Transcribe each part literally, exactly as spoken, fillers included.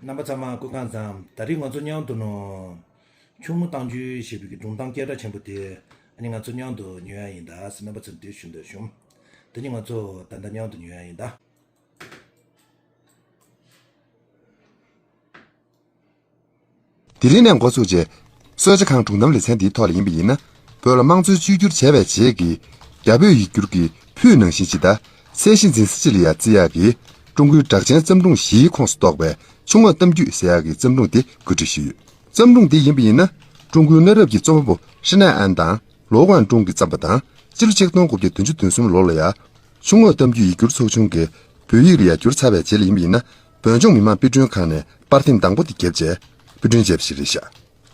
རྣམ་པ་ཚང་མ་སྐུ་ཁམས་བཟང་། ད་རེས་ང་ཚོ་མཉམ་དུ་ནོ། ཆུ་མོ་གཏམ་རྒྱུད་ཞེས་པའི་སྒྲུང་གཏམ་སྐད་གྲགས་ཆེན་པོ་དེ་ཨ་ནི་ང་ཚོ་མཉམ་དུ་ཉོ་ཡ་ཡིན་ད་ཟེར། རྣམ་པ་ཚོར་འདི་ཞུ་འདོད་བྱུང་། དེ་ནི་ང་ཚོ་ད་ལྟ་མཉམ་དུ་ཉོ་ཡ་ཡིན་ད། དེ་རིང་ནས་འགོ་ཚུགས་རྗེས། གསོལ་ཇ་ཁང་སྒྲུང་གཏམ་ལེ་ཚན་འདིའི་ཐོག་ལ་ཡིན་པ་ཡིན་ན། བོད་ལ་དམངས་གཙོའི་བཅོས་བསྒྱུར་བྱས་པའི་རྗེས་ཀྱི་རྒྱ་བོད་ཡིག་སྒྱུར་གྱི་ཕུད་ནང་བཞིན་ཇི་ལྟར་གསལ་ཞིང་འཛིན་ས་ཅི་ལ་ཡ་བརྩི་ཡག་གི་ཀྲུང་གོའི་གྲགས་ཅན་བརྩམས་སྒྲུང་བཞིའི་ཁོངས་སུ་གཏོགས་པའི་ཆུ་ངོགས་གཏམ་རྒྱུད་ཟེར་ཡག་གི་བརྩམས་སྒྲུང་འདི་བཀོད་སྒྲིག་ཞུས་ཡོད། བརྩམས་སྒྲུང་འདི་ཡིན་པ་ཡིན་ན། ཀྲུང་གོའི་གནའ་རབས་ཀྱི་རྩོམ་པ་པོ་ཧྲི་ནན་ཨན་དང་ལོའུ་ཝན་ཀྲུང་གིས་བརྩམས་པ་དང་། སྤྱི་ལོ་ཆིག་སྟོང་དགུ་བརྒྱ་བདུན་ཅུ་དོན་གསུམ་ལོ་ལ་ཡ། ཆུ་ངོགས་གཏམ་རྒྱུད་ཡིག་སྒྱུར་ཚོགས་ཆུང་གིས་བོད་ཡིག་ལ་ཡ་བསྒྱུར་ཚར་བའི་རྗེས་ལ་ཡིན་པ་ཡིན་ན། བོད་ལྗོངས་མི་དམངས་དཔེ་སྐྲུན་ཁང་ནས་པར་ཐེངས་དང་པོ་དེ་བརྒྱབ་རྗེས་དཔེ་སྐྲུན་བྱས་པ་ཞིག་རེད་ཤག་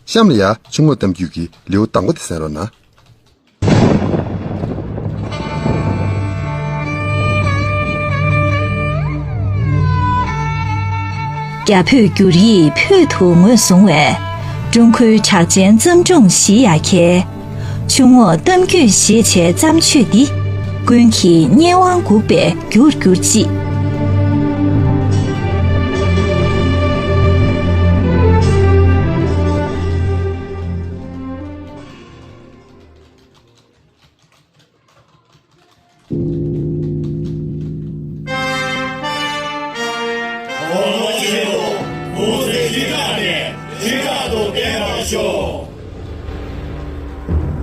གཤམ་ལ་ཡ་ཆུ་ངོགས་གཏམ་རྒྱུད་ཀྱི་ལེའུ་དང་པོ་དེ་གསན་རོགས་གནང་། རྒྱ་བོད་བསྒྱུར་ཡིག་ཕུད་དུ་ངོས་བཟུང་བའི་ཀྲུང་གོའི་གྲགས་ཅན་བརྩམས་སྒྲུང་བཞི་ཡ་གྱལ། ཆུ་ངོགས་གཏམ་རྒྱུད་ཞེས་བྱའི་བརྩམས་ཆོས་འདི་ཀུན་གྱིས་སྙན་དབང་འགུག་པའི་རྒྱུར་གྱུར་ཅིག་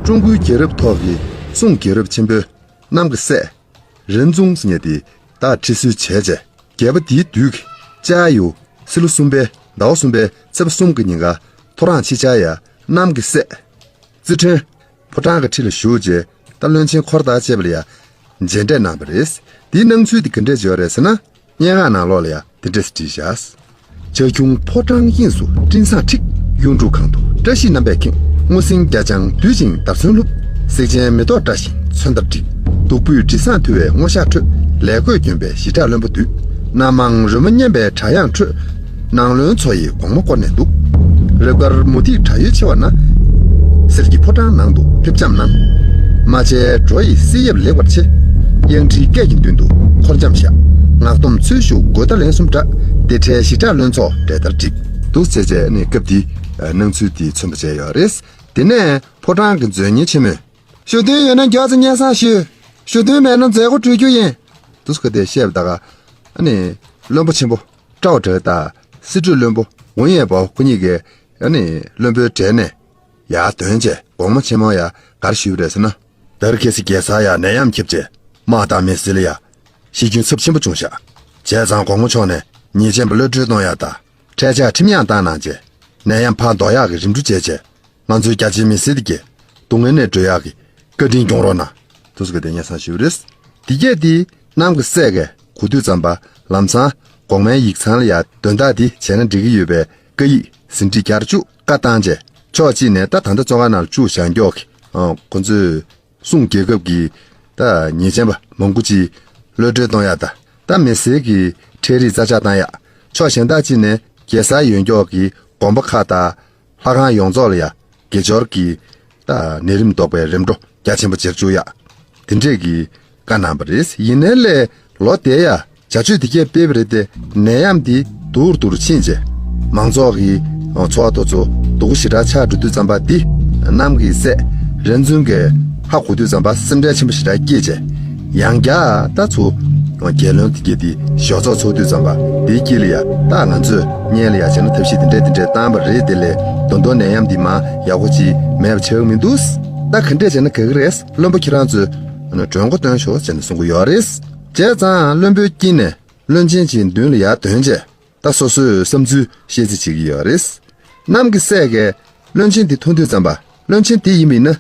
ཀྲུང་གོའི་རྒྱལ་རབས་ཐོག་གི་སུང་རྒྱལ་རབས་ཆེན་པོའི་གནམ་གྱི་སྲས་རན་ཙུང་ཟེར་མཁན་དེ་ད་ཁྲི་གསོལ་བྱས་རྗེས། རྒྱལ་པོ་དེའི་དུས་ཀྱི་ཅཱ་ཡུའུ་སྲིད་ལོ་གསུམ་པའི་ཟླ་བ་གསུམ་པའི་ཚེས་པ་གསུམ་གྱི་ཉིན་ཀ་ཐོ་རངས་ཕྱི་ལྕགས་ཡ་གནམ་གྱི་སྲས་ཙི་ཁྲོན་ཕོ་བྲང་གི་ཁྲི་ལ་བཞུགས་རྗེས། ད་བློན་ཆེན་འཁོར་དང་བཅས་པ་ལ་ཡ་མཇལ་འཕྲད་གནང་བ་རེད། དེའི་སྣང་ཚུལ་དེ་ག་འདྲས་ཡོད་རེད་ཟེར་ན། སྙན་ངག་ནང་ལོགས་ལ་ཡ་དེ་འདྲས་བྲིས་བཞག་བྱ་ཁྱུང་ཕོ་བྲང་དབྱིངས་སུ་སྤྲིན་བཟང་འཁྲིགས། གཡུ་འབྲུག་གང་དུ་བཀྲ་ཤིས་རྣམ་པས་ཁེངས། སྔོ་སིང་རྒྱ་ལྕང་དུད་ཅིང་འདར་ཚོན་ལྷུབ། གཟེགས་ཅན་མེ་ཏོག་བཀྲ་ཞིང་ཚོན་ལྟར་འཁྲིགས། བདུག་སྤོས་དྲི་བཟང་འཐུལ་བའི་སྔོ་ཞགས་ཁྲོད། ལས་གོས་གྱོན་པའི་ཞི་དྲག་བློན་པོ་འདུས། རྣམ་མང་རོལ་མོ་སྙན་པའི་སྒྲ་དབྱངས་ཁྲོད། ནང་བློན་ཚོ་ཡིས་དགོང་མོ་བསྐོར་ནས་འདུག་རབ་དཀར་མུ་ཏིག་བྲག་ཡོལ་ཆེ་བ་ན། གསེར་གྱི་ཕོ་བྲང་ནང་དུ་ཕེབས་བྱམས་གནང་། རྨ་བྱའི་སྒྲོ་ཡིས་བསིལ་ཡབ་ལེགས་པར་ཕྱེ། གཡང་ཁྲིའི་སྐད་ཀྱི་མདུན་དུ་འཁོར་འཆམ་བཞག་ངག་སྡོམ་ཚུལ་ཞུགས་གོས་ཐ་ལན་གསུམ་བསྒྲགས། དེ་འཕྲལ་ཞི་དྲག་བློན་ཚོགས་གྲལ་སྟར་བསྒྲིགས། འདུག་བྱས་བྱས་ནས་སྐབས་འདིའི་སྣང་ཚུལ་འདི་མཚོན་པ་བྱས་ཡོད་རེད། དེ་ནས་ཕོ་བྲང་གི་མཛོད་གཉེར་ཆེན་མོས། ཞུ་འདུན་ཡོད་ན་མགྱོགས་ཙམ་སྙན་སེང་ཞུས། ཞུ་འདུན་མེད་ན་མཛད་སྒོ་གྲོལ་རྒྱུ་ཡིན། འདུག་སེ་དེ་བཤད་པ་ད་ག་ཨ་ནི་བློན་པོ་ཆེན་པོ་ཀྲའོ་ཀྲེ་དང་སྲིད་གྲོས་བློན་པོ་ཝུན་ཡེ་པའོ་ཁོ་གཉིས་ཀས་ཨ་ནི་བློན་པོའི་གྲལ་ནས་ཡར་ཐོན་རྗེས་དགོང་མོ་ཆེན་མོ་ཡ་ག་རེ་ཞུས་པ་རེད་ཟེར་ན། ད་རེས་ཁ་སང་རྒྱལ་ས་ཡ་ནད་ཡམས་ཁྱབ་རྗེས་དམག་དང་མི་སེར་ལ་ཡ་ཤི་སྐྱོན་ཚབས་ཆེན་པོ་བྱུང་ཤག་བྱས་ཙང་དགོང་མོ་ཕྱོགས་ནས་ཉེས་ཅན་པ་གློད་གྲོལ་གཏོང་ཡ་དང་འཕྲལ་ཆག་ཁྲིམས་ཡང་བཏང་གནང་རྗེས་ནད་ཡམས་ཕར་ཟློག་ཡག་གི་རིམ་གྲོ་བྱས་རྗེས། ང་ཚོའི་རྒྱ་ཆེའི་མི་སེར་དེ་གས་སྡུག་བསྔལ་ནས་སྒྲོལ་ཡག་གི་བཀའ་དྲིན་སྐྱོང་རོགས་གནང་། དུ་སུ་ག་དེ་སྙན་སེང་ཞུས་པ་རེད། དེ་གས་དེ་གནམ་གྱི་སྲས་ཀས་གོ་དུས་ཙམ་པ་ལམ་སང་གོང་མའི་ཡིག་ཚང་ལ་ཡ་དོན་དག་དེ་བྱས་ན་འགྲིག་གི་ཡོད་པའི་བཀའ་ཡིག་ཟིན་བྲིས་བསྐྱར་བཅུག་བཀའ་བཏང་རྗེས་ཕྱོགས་གཅིག་ནས་ད་ད་ལྟ་བཙོན་ཁང་ནང་ལ་བཅུག་བཞག་མགྱོགས་ཀྱི་ཁོ་ཚོས། སུང་རྒྱལ་ཁབ་ཀྱི་ད་ཉེས་ཅན་པ་མང་པོ་ཅིག་གློད་གྲོལ་གཏོང་ཡག་དང་ད་མི་སེར་གྱི་འཕྲལ་རིགས་རྩ་ཆག་བཏང་ཡག་ཕྱོགས་གཞན་དག་ཅིག་ནས་རྒྱལ་སར་ཡོད་མགྱོགས་ཀྱི་དགོན་པ་ཁག་དང་ལྷ་ཁང་ཡོངས་རྫོགས་ལ་ཡ་དགེ་སྦྱོར་གྱི་ད་ནད་རིམས་ཟློག་པའི་རིམ་གྲོ་རྒྱ་ཆེན་པོ་བྱེད་བཅུག་ཡག་དེ་འདྲས་ཀྱི་བཀའ་གནང་བ་རེད། ཡིན་ནའི་ལས་ལོ་དེ་ཡ། བྱ་སྤྱོད་དེ་གས་སྤེལ་བ་རེད་དེ། ནད་ཡམས་འདི་སྡུག་རུ་སྡུག་རུ་ཕྱིན་རྗེས། མང་ཚོགས་ཀྱི་འཚོ་བ་དེ་ཚོ་སྡུག་པོ་ཞེ་དྲག་ཆགས་འགྲོ་དུས་ཙམ་པ་འདི། གནམ་གྱི་སྲས་རན་ཙུན་གྱིས་ཧ་གོ་དུས་ཙམ་པ་སེམས་ཁྲལ་ཆེན་པོ་ཞེ་དྲག་སྐྱེས་རྗེས། ཡང་བསྐྱར་ད་ཚུར་རྒྱལ་བློན་དེ་གས་དེ་ཞོ་ཚོགས་ཚོགས་དུས་ཙམ་པ་དེའི་དཀྱིལ་ལ་ཡ་ད་ང་ཚོས་སྔོན་ལ་ཡ་བྱས་ན་ཐབས་ཤེས་དེ་འདྲས་དེ་འདྲས་བཏང་བ་རེད་དེ་ལས་ད་དུང་ནད་ཡམས་འདི་མར་ཡག་པོ་ཅིག་མེད་པ་ཆགས་ཀྱི་མི་འདུག་ད་ག་འདྲས་བྱས་ན་དགའ་གི་རེད། བློན་པོ་ཁྱེད་རང་ཚོས་གྲོས་འགོ་བཏོན་ཤོག་ཟེར་ནས་གསུང་གི་ཡོད་རེད། བྱས་ཙང་བློན་པོའི་དཀྱིལ་ནས། བློན་ཆེན་གྱི་མདུན་ལ་ཡར་ཐོན་རྗེས། ད་སོ་སོའི་བསམ་ཚུལ་བཤད་རྩིས་བྱེད་ཀྱི་ཡོད་རེད། གནམ་གྱི་སྲས་ཀྱིས་བློན་ཆེན་འདི་མཐོང་དུས་ཙམ་པ། བློན་ཆེན་འདི་ཡིན་པ་ཡིན་ན།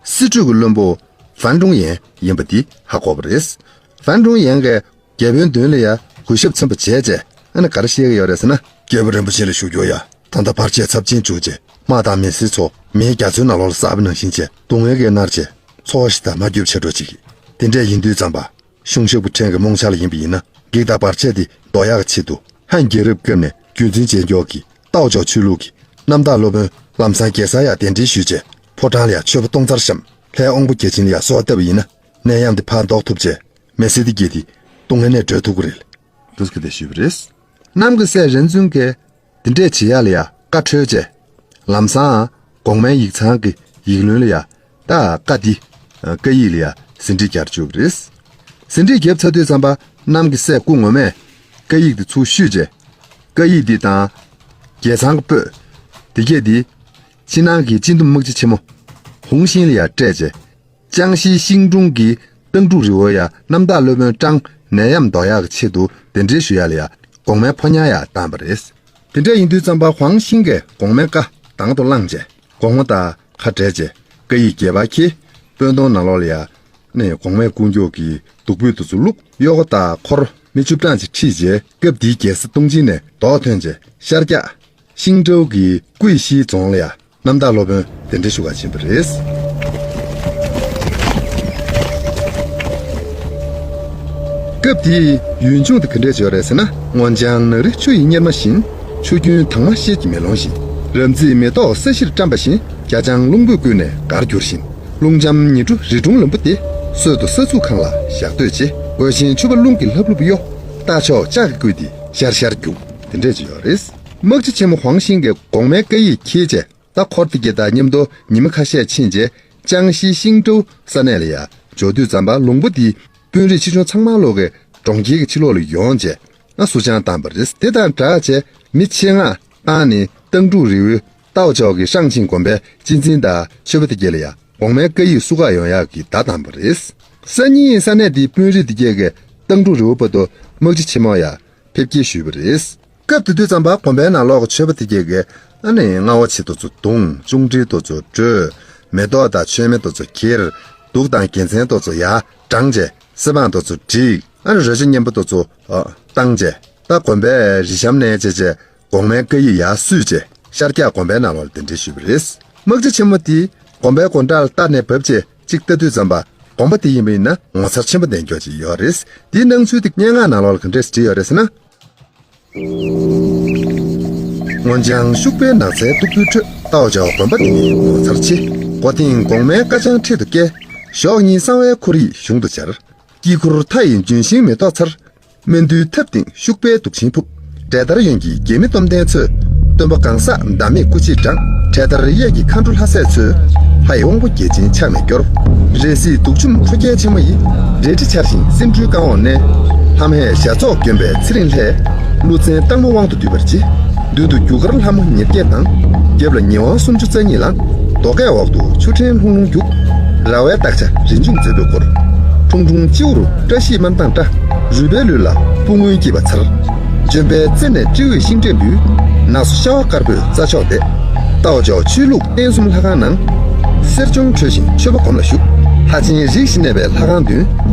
སྲིད་གྲོས་ཀྱི་བློན་པོ་ཧྥན་ཀྲུང་ཡན་ཡིན་པ་འདི་ཧ་གོ་བ་རེད། ཧྥན་ཀྲུང་ཡན་གྱིས་རྒྱལ་པོའི་མདུན་ལ་ཡར་གུས་ཞབས་ཚིམ་པ་བྱས་རྗེས། ཨ་ནི་ག་རེ་བཤད་ཀྱི་ཡོད་རེད་ཟེར་ན། རྒྱལ་པོ་རིན་པོ་ཆེ་ལ་ཞུ་རྒྱུ་ཡ། ད་ལྟ་བར་ཆད་ཚབས་ཆེན་བྱུང་རྗེས། དམག་དང་མི་སེར་ཚོ་མེའི་རྒྱ་མཚོའི་ནང་ལོགས་ལ་བསགས་པ་ནང་བཞིན་བྱས། སྡུག་བསྔལ་གྱིས་མནར་རྗེས། འཚོ་བ་ཞིག་དང་མ་འགྱུར་བྱེད་འགྲོ་ཅིག་དེ་འདྲས་ཡིན་དུས་ཙམ་པ། གཞུང་ཞབས་ཀྱི་ཕྲན་གྱི་རྨོངས་འཆར་ལ་ཡིན་པ་ཡིན་ན། འགྱིག་དང་བར་ཆད་དེ་ཟློག་ཡག་གི་ཆེད་དུ། ཧན་རྒྱལ་རབས་སྐབས་ནས་རྒྱུན་འཛིན་བྱེད་མགྱོགས་ཀྱི་ཏའོ་ཅའོ་ཆོས་ལུགས་ཀྱི་རྣམ་དག་སློབ་དཔོན་ལམ་སང་རྒྱལ་སར་ཡང་གདན་འདྲེན་ཞུས་རྗེས། ཕོ་བྲང་ལ་ཡང་མཆོད་པ་གཏོང་རྩར་བཤམས། ལྷའི་དབང་པོ་བརྒྱ་བྱིན་ལ་ཡང་གསོལ་བ་བཏབ་པ་ཡིན་ན། ནད་ཡམས་དེ་ཕར་ཟློག་ཐུབ་རྗེས། མི་སེར་དེ་གྱད་དེ་སྡུག་བསྔལ་ནས་སྒྲོལ་ཐུབ་ཀྱི་རེད། འདུག་སེ་དེ་ཞུས་པ་རེད། གནམ་གྱི་སྲས་རན་ཙུན་གྱིས། དེ་འདྲས་བྱེད་ཡག་ལ་ཡ་བཀའ་འཁྲོལ་བྱས། ལམ་སང་གོང་མའི་ཡིག་ཚང་གི་ཡིག་ལོན་ལ་ཡ་ད་བཀའ་འདི་བཀའ་ཡིག་ལ་ཡ་ཟིན་བྲིས་རྒྱག་བཅུག་པ་རེད། ཟིན་བྲིས་བརྒྱབ་ཚར་དུས་ཙམ་པ་གནམ་གྱི་སྲས་སྐུ་ངོ་མས་བཀའ་ཡིག་འདི་ཚུར་བཤུས་བྱས། བཀའ་ཡིག་འདི་དང་རྒྱལ་ཚང་གི་པོད་འདི་གས་འདི་ཕྱི་ནང་གི་སྤྱི་འདོམས་དམག་སྤྱི་ཆེན་མོ་ཧུང་ཤིན་ལ་ཡ་སྤྲད་བྱས། ཅང་ཞིའི་ཤིང་ཀྲུང་གི་ཏང་ཀྲུའུ་རི་བོ་ཡ་གནམ་བདག་སློབ་དཔོན་ཀྲང་ནད་ཡམས་ཟློག་ཡག་གི་ཆེད་དུ་གདན་འདྲེན་ཞུ་ཡག་ལ་ཡ་གོང་མའི་ཕོ་ཉ་ཡ་བཏང་པ་རེད། དེ་འདྲ་ཡིན་དུས་ཙམ་པ་ཧུང་ཤིན་གྱིས་གོང་མའི་བཀའ་དང་དུ་བླངས་བྱས་གོང་མ་དང་ཁ་བྲལ་བྱས་བཀའ་ཡིག་རྒྱས་པ་ཁྱེར་དཔོན་གདོང་ནང་ལོགས་ལ་ཡ་ནས་གོང་མའི་སྐུ་མགྱོགས་ཀྱི་བདུག་སྤོས་དུ་ཚུར་བླུགས། གཡོག་པོ་དང་འཁོར་མི་བཅུ་གྲངས་ཅིག་ཁྲིད་བྱས། སྐབས་དེའི་རྒྱལ་ས་ཏུང་ཅིན་ནས་རྡོ་ཐོན་བྱས་ཤར་རྒྱག་ཤིང་ཀྲོའུ་གི་ཀུའེ་ཤིའི་རྫོང་ལ་ཡ་གནམ་བདག་སློབ་དཔོན་གདན་འདྲེན་ཞུ་གར་ཕྱིན་པ་རེད། སྐབས་དེའི་ཡུལ་ལྗོངས་དེ་ག་འདྲས་ཡོད་རེད་ཟེར་ན། སྔོ་ལྗང་ནགས་རི་ཆུ་ཡི་གཉེར་མ་བཞིན། ཆུ་རྒྱུན་དྭངས་མ་ཤེལ་གྱི་མེ་ལོང་བཞིན། རབ་མཛེས་མེ་ཏོག་ས་གཞིར་བཀྲམ་པ་བཞིན། རྒྱ་ལྕང་རླུང་བུས་བསྐུལ་ནས་དགར་གྱུར་བཞིན། རླུང་འཇམ་ཉི་གྲུ་རི་གྲོང་ལམ་བུ་དེ། སྲོད་དུ་ས་ཚུགས་གང་ལ་ཞག་སྡོད་ཅེས། འོད་ཆེན་ཆུ་བ་རླུང་གིས་ལྷབ་ལྷུབ་གཡོ། རྟ་མཆོག་ལྕགས་ཀྱིས་བསྐུལ་ཏེ་ཤར་ཤར་རྒྱུག་དེ་འདྲས་ཅིག་ཡོད་རེད། དམག་སྤྱི་ཆེན་མོ་ཧོང་ཤིང་གིས་གོང་མའི་བཀའ་ཡིག་འཁྱེར་རྗེས། ད་འཁོར་དེ་གྱད་དང་མཉམ་དུ་ཉི་མ་ཁ་ཤས་ཕྱིན་རྗེས། ཅང་ཞིའི་ཤིང་ཀྲོའུ་ས་གནས་ལ་ཡ་འབྱོར་དུས་ཙམ་པ་ལུང་པ་དེའི་དཔོན་རིགས་ཆེ་ཆུང་ཚང་མ་ལོག་གིས་གྲོང་ཁྱེར་གྱི་ཕྱི་ལོགས་ལ་ཡོང་རྗེས། ང་སུ་ཅང་བཏང་པ་རེད། དེ་དང་སྦྲགས་བྱས་མི་ཆེད་མངགས་བཏང་ནས་ཏང་ཀྲུའུ་རི་བོའི་ཏའོ་ཅའོ་གི་ཧྲང་ཆིང་དགོན་པའི་སྤྱི་འཛིན་དང་ཆོས་པ་དེ་གྱད་ལ་ཡ་གོང་མའི་བཀའ་ཡིག་བསུ་གར་ཡོང་ཡག་གི་བརྡ་བཏང་པ་རེད། སང་ཉིན་ས་གནས་དེའི་དཔོན་རིགས་དེ་གྱད་ཀྱིས་ཏང་ཀྲུའུ་རི་བོ་བར་དུ་དམག་སྤྱི་ཆེན་མོ་ཡ་ཕེབས་སྐྱེལ་ཞུས་པ་རེད། སྐབས་དེ་དུས་ཙམ་པ་དགོན་པའི་ནང་ལོགས་ཀྱི་ཆོས་པ་དེ་གྱད་ཀྱིས་ཨ་ནི་རྔ་བོ་ཆེ་དེ་ཚོ་བརྡུངས། ཅུང་ཀྲི་དེ་ཚོ་བྲོས། མེ་ཏོག་དང་མཆོད་མེ་དེ་ཚོ་ཁྱེར། གདུགས་དང་རྒྱལ་མཚན་དེ་ཚོ་ཡར་དྲངས་བྱས། སྲིད་དབང་དེ་ཚོ་བསྒྲིགས། ཨ་ནི་རོལ་ཆ་མཉན་པ་དེ་ཚོ་ཨ་བཏང་བྱས། ད་དགོན་པའི་རི་གཤམ་ནས་བྱས་བྱས་གོང་མའི་བཀའ་ཡིག་ཡར་བསུས་བྱས་ཤར་རྒྱག་དགོན་པའི་ནང་ལོགས་ལ་གདན་འདྲེན་ཞུས་པ་རེད། དམག་སྤྱི་ཆེན་མོ་དེ་དགོན་པའི་སྒོ་འགྲམ་ལ་བལྟས་ནས་བབས་བྱས་གཅིག་ལྟ་དུས་ཙམ་པ་དགོན་པ་དེ་ཡིན་པ་ཡིན་ན་ངོ་མཚར་ཆེན་པོ་ལྡན་ཀྱོག་ཅིག་ཡོད་རེད། དེའི་སྣང་ཚུལ་དེ་སྙན་ངག་ནང་ལོགས་ལ་ག་འདྲས་བྲིས་ཡོད་རེད་ཟེར་ན། སྔོ་ལྗང་ཤུག་པའི་ནགས་ཚལ་སྟུག་པོའི་ཁྲོད། ཏའོ་ཅའོ་དགོན་པ་འདི་ནི་ངོ་མཚར་ཆེ། སྒོ་སྟེང་གོང་མའི་ཀ་ཆང་འཕྲེད་དུ་བཀལ། གཞོགས་གཉིས་གསང་བའི་ཁོར་ཡུག་གཞུང་དུ་སྦྱར། དཀྱིལ་འཁོར་མཐའ་ཡི་ལྗོན་ཤིང་མེ་ཏོག་མཚར། སྨན་འདུས་ཐབ་སྟེང་ཤུག་པའི་དུག་ཆེན་ཕུབ། འབྲས་དར་གཡོན་གྱི་རྒྱལ་མི་སྟོབས་ལྡན་ཚོས། སྟོན་པ་གང་ཟག་འདའ་མེད་སྐུ་མཆེད་བགྲངས། འབྲས་དར་གཡས་ཀྱི་མཁའ་འགྲོ་ལྷ་སྲས་ཚོས། ལྷ་ཡི་དབང་པོ་བརྒྱ་བྱིན་ཕྱག་ནས་སྐྱོར། རེ་སྲིད་དུག་ཆུམ་ཁྲོ་རྒྱལ་ཆེན་མོ་ཡིས། རལ་གྲི་འཕྱར་ཞིང་སེ་འབྲུའི་རྐང་འོག་མནན། ལྷམ་ཧས་ཞྭ་ཚོགས་གྱོན་པའི་ཚེ་རིང་ལྷས། ཀླུ་བཙན་སྟག་མོ་དབང་དུ་བསྡུས་པར་བྱེད། མདུན་དུ་རྒྱུ་སྐར་ལྷ་མོ་ཉེར་བརྒྱད་དང་། རྒྱབ་ལ་ཉི་ཝང་སུམ་ཅུ་རྩ་གཉིས་ལ། རྡོ་སྐས་འོག་ཏུ་ཆུ་ཕྲན་ལྷུང་ལྷུང་རྒྱུག་ར་བའི་སྟག་ཆ་རི་འཇུག་མཛེས་པོའི་སྐོར། ཁྲུང་ཁྲུང་སྤྱི་བོ་རུ་བཀྲ་ཤིས་དམར་མདངས་བཀྲ། རུས་པའི་ལུས་ལ་སྤུ་དངུལ་སྐྱིད་པ་མཚར། ལྗོན་པའི་རྩེ་ནས་སྤྲེའུས་ཤིང་འབྲས་འབུལ། ནགས་སུ་ཤ་བ་དཀར་པོས་རྩྭ་མཆོག་འདེབས། ཏའོ་ཅའོ་ཆོས་ལུགས་རྟེན་གསུམ་ལྷ་ཁང་ནང་། གསེར་ལྗོངས་འཕྲོས་ཤིང་མཆོད་པ་སྒོམ་ལ་བཞུགས། ལྷ་ཆེན་རིགས་བཞི་གནས་པའི་ལྷ་ཁང་མདུན།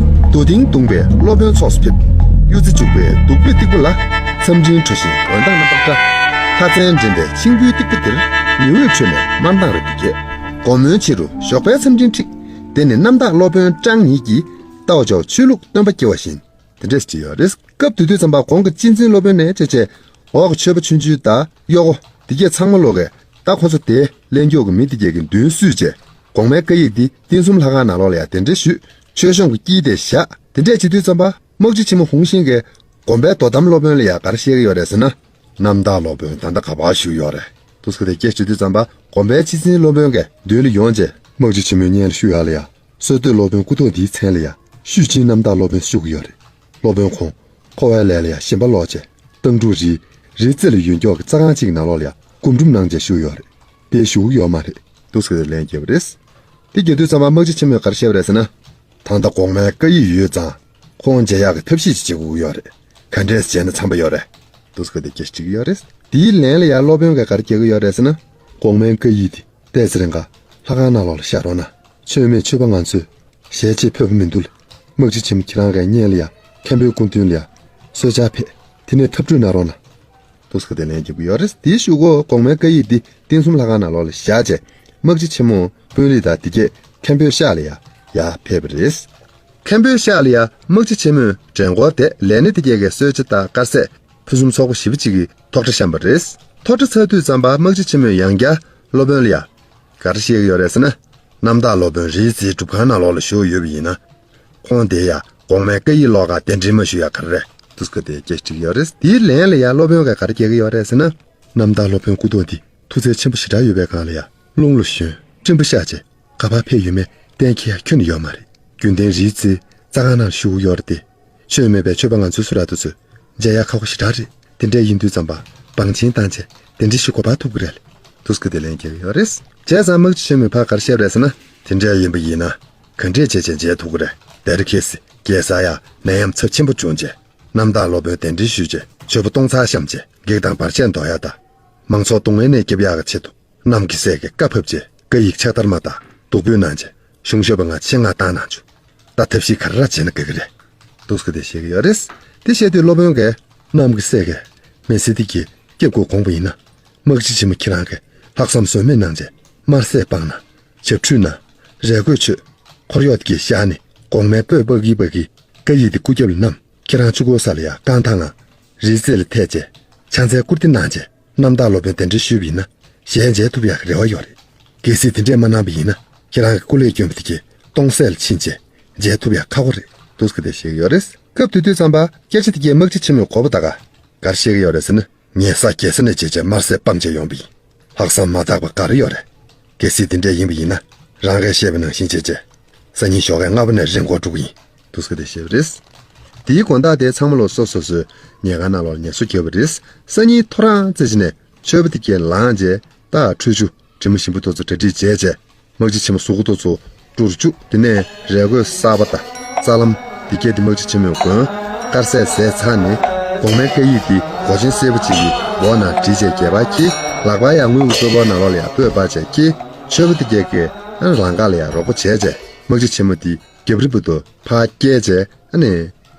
རྡོ་ཏིང་བརྡུངས་པའི་སློབ་དཔོན་ཚོགས་སུ་ཕེབས། གཡུ་རྩེ་བྱུག་པའི་བདུག་སྤོས་སྟེགས་བུ་ལ། མཚམས་སྤྲིན་འཕྲོ་ཞིང་འོད་མདངས་རྣམ་པར་བཀྲ། ལྷ་བཙན་འདྲེན་པའི་ཆིང་བུའི་སྟེགས་བུ་འདིར། ཉི་འོད་འཕྲོས་ནས་དམར་མདངས་རབ་ཏུ་རྒྱས། དགོང་མོའི་ཕྱི་རུ་ཞོགས་པའི་མཚམས་སྤྲིན་འཁྲིགས། དེ་ནི་གནམ་བདག་སློབ་དཔོན་ཀྲང་ཉིད་ཀྱིས་ཏའོ་ཅའོ་ཆོས་ལུགས་སྟོན་པ་སྐྱེ་བ་བཞིན། དེ་འདྲས་ཅིག་ཡོད་རེད། སྐབས་དེ་དུས་ཙམ་པ་གོང་གི་སྤྱི་འཛིན་སློབ་དཔོན་ནས་བྱས་བྱས་འོག་གི་ཆོས་པ་ཆུང་ཆུང་དང་གཡོག་པོ་དེ་གྱད་ཚང་མ་ལོག་གིས་ད་ཁོ་ཚོ་དེ་གླེང་ཀྱོག་གི་མི་དེ་གྱད་ཀྱི་མདུན་བསུས་བྱས་གོང་མའི་བཀའ་ཡིག་འདི་རྟེན་གསུམ་ལྷ་ཁང་ནང་ལོགས་ལ་ཡ་གདན་འདྲེན་ཞུས། ཆོས་གཞུང་གི་དཀྱིལ་དེར་བཞག་དེ་འདྲས་བྱེད་དུས་ཙམ་པ་དམག་སྤྱི་ཆེན་མོ་ཧུང་ཤིང་གིས་དགོན་པའི་དོ་དམ་སློབ་དཔོན་ལ་ཡ་ག་རེ་བཤད་ཀྱི་ཡོད་རེད་ཟེར་ན། གནམ་བདག་སློབ་དཔོན་ད་ལྟ་ག་པར་བཞུགས་ཡོད་རེད། དུས་ཚོད་དེ་སྐད་ཆ་དུས་ཙམ་པ་དགོན་པའི་སྤྱི་འཛིན་སློབ་དཔོན་གྱི་མདུན་ལ་ཡོང་རྗེས་དམག་སྤྱི་ཆེན་མོའི་སྙན་ལ་ཞུ་ཡག་ལ་ཡ། སྲོལ་གཏོད་སློབ་དཔོན་སྐུ་ཐོག་འདིའི་མཚན་ལ་ཡ་ཤུས་ཅིན་གནམ་བདག་སློབ་དཔོན་ཞུ་གི་ཡོད་རེད། སློབ་དཔོན་ཁོང་འཁོར་བའི་ལས་ལ་ཡ་ཞེན་པ་ལོག་བྱས་ཏང་ཀྲུའུ་རི་རི་རྩེ་ལ་ཡོད་མགྱོགས་ཀྱི་རྩྭ་ཁང་གཅིག་གི་ནང་ལོགས་ལ་ཡ་སྒོམ་སྒྲུབ་གནང་བྱས་བཞུགས་ཡོད་རེད། དེ་བཞུགས་ཡོད་མ་རེད། དུས་ཚོད་ལན་བརྒྱབ་པ་རེད། དེ་བརྒྱབ་དུས་ཙམ་པ་དམག་སྤྱི་ཆེན་མོས་ག་རེ་བཤད་པ་རེད་ཟེར་ན། ད་ལྟ་གོང་མའི་བཀའ་ཡིག་ཡོད་ཙང་། ཁོང་མཇལ་ཡག་གི་ཐབས་ཤེས་ཅིག་བྱེད་དགོས་ཀྱི་ཡོད་རེད། ག་འདྲས་བྱས་ན་འཚམ་པ་ཡོད་རེད། དུས་ཚོད་དེ་སྐད་ཆ་དྲིས་ཀྱི་ཡོད་རེད། དེའི་ལན་ལ་ཡ་སློབ་དཔོན་གྱིས་ག་རེ་རྒྱག་གི་ཡོད་རེད་ཟེར་ན། གོང་མའི་བཀའ་ཡིག་དེ་ཏོག་ཙམ་རིང་ག་ལྷ་ཁང་ནང་ལོགས་ལ་བཞག་རོགས་གནང་། མཆོད་མེ་མཆོད་པ་ང་ཚོས་ཞལ་ཆད་ཕོད་པ་མི་འདུག་ལ། དམག་སྤྱི་ཆེན་མོ་ཁྱེད་རང་གི་སྙན་ལ་ཡ་མཁན་པོའི་སྐུ་མདུན་ལ་ཡ་གསོལ་ཇ་ཕེབས། དེ་ནས་ཐབས་གྲོས་གནང་རོགས་གནང་། དུས་ཚོད་དེ་ལན་རྒྱག་གི་ཡོད་རེད། དེའི་གཞུག་གུ་གོང་མའི་བཀའ་ཡིག་འདི་རྟེན་གསུམ་ལྷ་ཁང་ནང་ལོགས་ལ་བཞག་རྗེས་དམག་སྤྱི་ཆེན་མོ་དཔོན་རིགས་དང་དེ་གྱད་མཁན་པོའི་ཤག་ལ་ཡ་ཡར་ཕེབས་པ་རེད། མཁན་པོའི་ཤག་ལ་ཡ་དམག་སྤྱི་ཆེན་མོས་མགྲོན་སྐོར་དེ་ལས་སྣེ་དེ་གྱད་ཀྱི་གསོལ་ཇ་དང་དཀར་ཟས་ཕུན་སུམ་ཚོགས་པ་ཞེ་པོ་ཅིག་གི་ཐོག་ཁྲ་བཤམས་པ་རེད། ཐོག་ཁྲ་ཚར་དུས་ཙམ་པ་དམག་སྤྱི་ཆེན་མོས་ཡང་བསྐྱར་སློབ་དཔོན་ལ་ཡ། ག་རེ་བཤད་ཀྱི་ཡོད་རེད་ཟེར་ན། གནམ་བདག་སློབ་དཔོན་རི་རྩེའི་སྒྲུབ་ཁང་ནང་ལོགས་ལ་བཞུགས་ཡོད་པ་ཡིན་ན། ཁོང་དེ་ཡ་གོང་མའི་བཀའ་ཡིག་ཀློག་གར་གདན་འདྲེན་མ་ཞུ་ཡ་ག་རེ་རེད། དུས་ཚོད་དེ་སྐད་ཆ་དྲིས་ཀྱི་ཡོད་རེད། དེའི་ལན་ལ་ཡ་སློབ་དཔོན་གྱིས་ག་རེ་རྒྱག་གི་ཡོད་རེད་ཟེར་ན། རྣམ་དག་སློབ་དཔོན་སྐུ་ཐོག་འདི་མཐུ་རྩལ་ཆེན་པོ་ཞེ་དྲག་ཡོད་པའི་སྒང་ལ་ཡ། རླུང་ལ་ཞོན་སྤྲིན་པ་ཤར་བྱས་ག་པར་ཕེབས་ཡོད་མེད་གཏན་འཁེལ་ཡ་ཁྱོན་ནས་ཡོད་མ་རེད། རྒྱུན་ལྡན་རིའི་རྩེའི་རྩྭ་ཁང་ནང་བཞུགས་ཡོད་རེད་དེ། ཆོས་མེད་པའི་ཆོས་པ་ང་ཚོའི་བཟོ་འདྲ་དེ་ཚོས་མཇལ་ཡ་ཁག་པོ་ཞེ་དྲག་རེད། དེ་འདྲ་ཡིན་དུས་ཙམ་པ་བང་ཆེན་བཏང་བྱས་དེ་འདྲ་ཞིག་གོ་བ་ཐུབ་ཀྱི་རེད། འདུག་སེ་དེ་ལན་རྒྱག་གི་ཡོད་རེད། བྱས་ཙང་དམག་སྤྱི་ཆེན་མོས་ཕར་ག་རེ་བཤད་པ་རེད་ཟེར་ན། དེ་འདྲ་ཡིན་པ་ཡིན་ན་ག་འདྲས་བྱས་བྱས་མཇལ་ཐུབ་ཀྱི་རེད། དེར་ཁེལ་སི་རྒྱལ་ས་ཡ་ནད་ཡམས་ཚབས་ཆེན་པོ་བྱུང་བྱས། རྣམ་དག་སློབ་དཔོན་གདན་འདྲེན་ཞུས་བྱས་མཆོད་པ་གཏོང་ཚར་བཤམས་བྱས་བགེགས་དང་བར་ཆད་འདོར་ཡ་དང་། མང་ཚོགས་སྡུག་བསྔལ་ནས་སྐྱོབ་ཡག་གི་ཆེད་དུ། གནམ་གྱི་སྲས་ཀྱིས་བཀའ་ཕབ་བྱས་བཀའ་ཡིག་ཕྱག་བསྟར་མ་དང་བསྡུ་འབོད་གནང་བྱས་གཞུང་ཞབས་པ་ང་ཆེད་མངགས་བཏང་གནང་བྱུང་། ད་ཐབས་ཤེས་ག་རེ་ར་བྱས་ན་དགའ་གི་རེད། འདུག་སེ་དེ་བཤད་ཀྱི་ཡོད་རེད། དེ་བཤད་དུས་སློབ་དཔོན་གྱིས་གནམ་གྱི་སྲས་ཀྱིས་མི་ཚེ་འདི་གི་སྐྱབས་མགོན་དགོངས་པ་ཡིན་ན། དམག་སྤྱི་ཆེན་མོ་ཁྱེད་རང་གིས་ལྷག་བསམ་ཟོལ་མེད་གནང་བྱས་དམར་ཟས་སྤངས་ན། ཇབ་ཁྲུས་ན། རས་གོས་མཆོད། འཁོར་གཡོག་འདི་གི་ཤ་ནི་གོང་མའི་སྤོས་སྤག་གི་སྤག་གི་བཀའ་ཡིག་འདི་སྐུ་རྒྱབ་ལ་བསྣམས། ཁྱེད་རང་ཆུ་འཁོར་ས་ལ་ཡ་རྐང་ཐང་ང་། རིའི་རྩེ་ལ་ཐད་བྱས། ཕྱག་འཚལ་བཀུར་སྟི་གནང་བྱས་རྣམ་དག་སློབ་དཔོན་གདན་འདྲེན་ཞུས་པ་ཡིན་ན། ཞལ་མཇལ་ཐུབ་ཡག་གི་རེ་བ་ཡོད་རེད། གལ་སྲིད་དེ་འདྲས་མ་གནང་པ་ཡིན་ན། ཁྱེད་རང་གི་སྐུ་ལས་བསྐྱོན་པ་དེ་གས་སྟོང་ཟད་ལ་ཕྱིན་བྱས་མཇལ་ཐུབ་ཡག་ཁག་པོ་རེད། འདུག་སེ་དེ་བཤད་ཀྱི་ཡོད་རེད། སྐབས་དེ་དུས་ཙམ་པ་སྐད་ཆ་དེ་གས་དམག་སྤྱི་ཆེན་མོས་གོ་བ་ད་ག་ག་རེ་བཤད་ཀྱི་ཡོད་རེད་ཟེར་ན། ངས་ས་རྒྱལ་ས་ནས་བྱས་བྱས་དམར་ཟས་སྤངས་བྱས་ཡོང་པ་ཡིན། ལྷག་བསམ་མ་དག་པ་ག་རེ་ཡོད་རེད། གལ་སྲིད་དེ་འདྲས་ཡིན་པ་ཡིན་ན། རང་གིས་བཤད་པ་ནང་བཞིན་བྱས་བྱས། སང་ཉིན་ཞོགས་ཀས་སྔ་པོ་ནས་རི་མགོར་འགྲོ་གི་ཡིན། འདུག་སེ་དེ་བཤད་པ་རེད། དེའི་དགོང་དག་དེ་ཚང་མ་ལོ་སོ་སོ་སོའི་ཉལ་ཁང་ནང་ལོགས་ལ་ངལ་གསོ་བརྒྱབ་པ་རེད། སང་ཉིན་ཐོ་རངས་རྩེ་གཅིག་ནས་མཆོད་པ་དེ་གས་ལངས་བྱས་ད་ཁྲུས་ཆུ་དྲི་མ་ཞིམ་པོ་དེ་ཚོ་གྲ་སྒྲིག་བྱས་བྱས། དམག་སྤྱི་ཆེན་མོ་གཟུགས་པོ་དེ་ཚོ་བཀྲུར་བཅུག་དེ་ནས་རས་གོས་གསར་པ་དང་རྩ་ལམ་དེ་གས་དེ་དམག་སྤྱི་ཆེན་མོས་གོན། དཀར་ཟས་བཟས་ཚར་ནས་གོང་མའི་བཀའ་ཡིག་དེ་མགོ་ཅན་སེར་པོ་ཅིག་གི་མགོ་ནང་བསྒྲིལ་བྱས་སྒལ་པར་འཁྱེར། ལག་པ་ཡང་དངུལ་གྱི་སོ་ཕོར་ནང་ལོགས་ལ་ཡང་སྤོས་སྤར་བྱས་འཁྱེར། མཆོད་པ་དེ་གས་གས་ཨ་ནི་ལམ་ཁ་ལ་ཡང་རོགས་པ་བྱས་བྱས་དམག་སྤྱི་ཆེན་མོ་དེ་རྒྱབ་རི་བུ་དུ་ཕར་བསྐྱལ་བྱས་ཨ་ནི་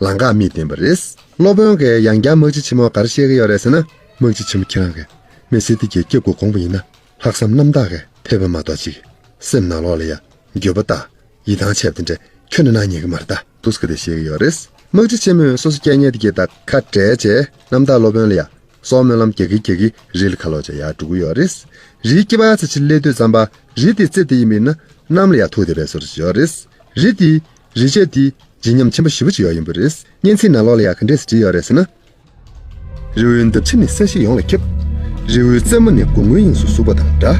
ལམ་ཁར་མིག་བསྟན་པ་རེད། སློབ་དཔོན་གྱིས་ཡང་བསྐྱར་དམག་སྤྱི་ཆེན་མོར་ག་རེ་བཤད་ཀྱི་ཡོད་རེད་ཟེར་ན། དམག་སྤྱི་ཆེན་མོ་ཁྱེད་རང་གིས་མི་ཚེ་འདི་གའི་སྐྱབས་མགོན་དགོངས་པ་ཡིན་ན། ལྷག་བསམ་རྣམ་དག་གིས་ཕེབས་པ་མ་གཏོགས་ཅིག་སེམས་ནང་ལོགས་ལ་ཡ་འགྱོད་པ་དང་ཡིད་ཐང་ཆད་པ་དེ་འདྲ་ཁྱོན་ནས་གནང་ཉན་གྱི་མ་རེད་ད། འདུག་སེ་དེ་བཤད་ཀྱི་ཡོད་རེད། དམག་སྤྱི་ཆེན་མོས་སོ་སོ་སྐྱེ་གཉེན་དེ་གའི་ད་ཁ་བྲལ་བྱས་རྣམ་དག་སློབ་དཔོན་ལ་ཡ། སྲོག་སྨོན་ལམ་རྒྱག་གིན་རྒྱག་གིན་རི་ལ་ཁ་ལོག་བྱས་ཡར་འགྲོ་གི་ཡོད་རེད། རིའི་སྐེད་པ་ཙམ་ཅིག་སླེབས་དུས་ཙམ་པ་རི་དེའི་རྩེ་དེ་ཡིན་པས་ན་གནམ་ལ་ཡར་ཐུག་བསྡད་པའི་བཟོ་འདྲ་ཅིག་ཡོད་རེད། རི་དེའི་རི་ལྕེ་དེ་བརྗིད་ཉམས་ཆེན་པོ་ཞེ་པོ་ཅིག་ཡོད་ཡིན་པ་རེད། སྙན་ཚིག་ནང་ལོགས་ལ་ཡ་ག་འདྲས་སེ་བྲིས་ཡོད་རེད་ཟེར་ན། རི་བོའི་འདབ་ཆགས་ནི་ས་གཞི་ཡོངས་ལ་ཁྱབ། རི་བོའི་རྩེ་མོ་ནི་དགུང་སྔོན་དབྱིངས་སུ་ཟུག་པ་དང་འདྲ།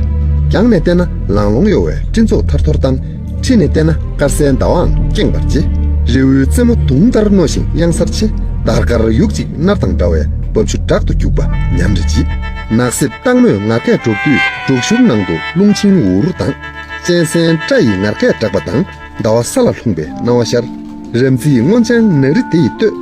རྒྱང་ནས་བལྟས་ན་ལང་ལོང་གཡོ་བའི་སྤྲིན་ཚོགས་ཐར་ཐོར་དང་། འཁྲིས་ནས་བལྟས་ན་དཀར་གསལ་ཟླ་བའང་སྐྱེངས་པར་བྱེད། རི་བོའི་རྩེ་མོ་དུང་ལྟར་རྣོ་ཞིང་གཡང་སར་ཆེ། དར་དཀར་ཡུག་གཅིག་སྣར་དང་འདྲ་བའི་རྦབ་ཆུ་དྲག་ཏུ་རྒྱུག་པ་ཉམས་རེ་བྱེད། ནགས་གསེབ་སྟག་མོས་ངར་སྐད་སྒྲོག་དུས་སྒྲོག་ཞུར་ནང་དུ་རླུང་ཆེན་འུར་འུར་དང་། གཅན་གཟན་སྤྲ་ཡི་ངར་སྐད་བསྒྲགས་པ་དང་ཟླ་བ་ས་ལ་ལྷུང་བའི་སྣང་བ་ཤར། རབ་མཛེས་སྔོ་ལྗང་ནགས་རི་དེ་ཡི་སྟོད།